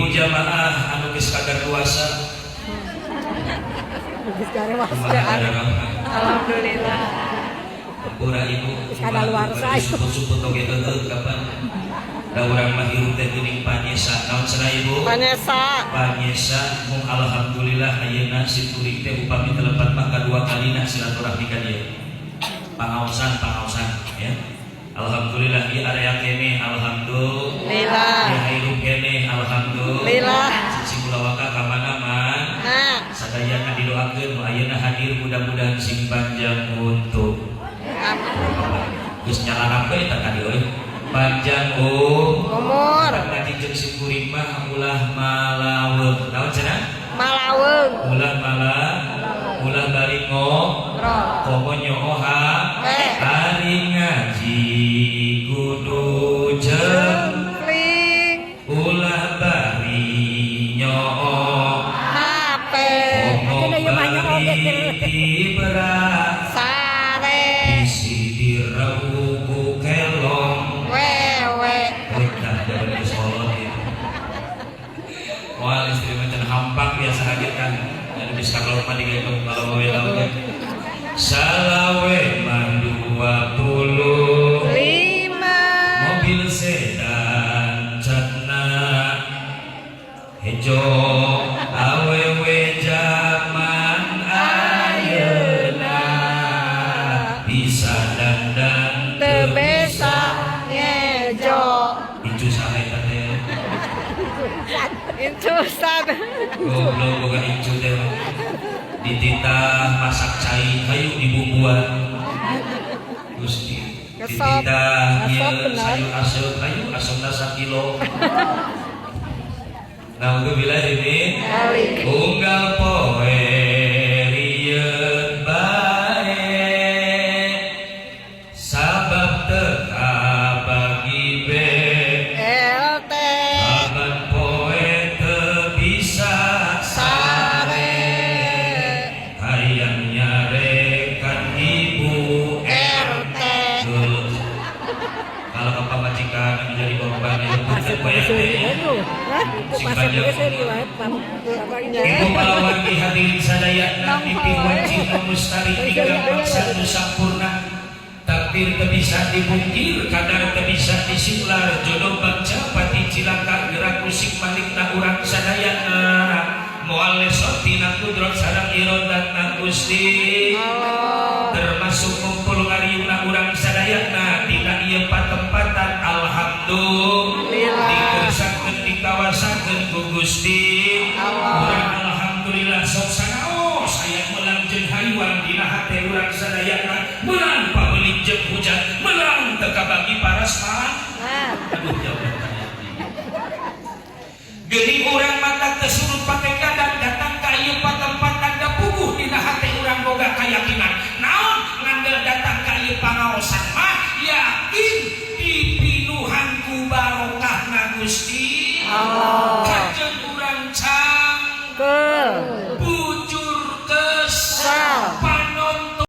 Ibu jamaah anu geus kadaluarsa. Geus garewasa. Kumaha kadarama? Alhamdulillah. Pura ibu. Geus kadaluarsa. Suput-suput oge heueuh kapan. Da urang mah hirup teh geuning panyesa. Naon cenah, Ibu? Vanessa. Panyesa. Mung alhamdulillah ayeuna sim kuring teh upami teu lepat mah kadua kalina silaturahmi ka dieu. Pangaosan pangaosan ya. Alhamdulillah ieu area keneh, alhamdulillah. Lillah. Ieu hirup keneh, alhamdulillah. Cicing ulah waka ka mana man. Nah. Sadayana didoakeun nu ayeuna hadir, mudah-mudahan sing panjang untuk geus nyala we eta tadi euy. Panjang Umur. Ngaji jeung sim kuring mah ulah malaweung. Naon cenah? Malaweung. Ulah mala, ulah bari Ngobrol. Komo nyooha. Eh. Ari ngaji kudu jeung Pling. Ulah bari nyoo HP. Komo Ayeuna ieu mah nyoo bari ge. Tibra Sare. Bisi diraup ku kelong. Wewe. Udah jalan ke Solo gitu. Moal istri macam hampak biasa aja kan. Ada bisa kalau mandi kayak kalau mau ya. Salawe man 25 Lima. Mobil sedan catna hejo, awewe zaman ayeuna bisa dandan. Teu bisa ngejo. Incu saha eta teh? Incusan. Goblok, boga incu teh dititah masak cai, hayu dibumbuan. Gusti. Ngesop. Dititah Ngesop ieu bener. Sayur asem, hayu asemna sakilo. Naudzubillah ini. Balik. Unggal poe rieut bae sabab teu kabagi LT. Saban poe teu bisa Sare. Hayang nyarekan ibu RT. Tuh. Kalau ke pamajikan menjadi korban itu punten bayar teh. Sing panjang. Ibu palawargi, hadirin sadayana, mimpi wanci nu mustari tinggal maksa nu sampurna. Takdir teu bisa dipungkir, kadar teu bisa disinglar, jodoh bagja pati cilaka gerak musik malikna urang sadayana moal lesot tina kudrat sareng irodatna Gusti, termasuk kumpul ngariungna urang sadayana dina ieu patempatan. Alhamdulillah dikersakeun, dikawasakeun ku Gusti urang. Alhamdulillah, sok sanaos aya melang jeung hayuan dina hate urang sadayana, melang pabelit jeung hujan, melang teu kabagi parasma. Aduh, jauh. Geuning urang mata teu surut patekan.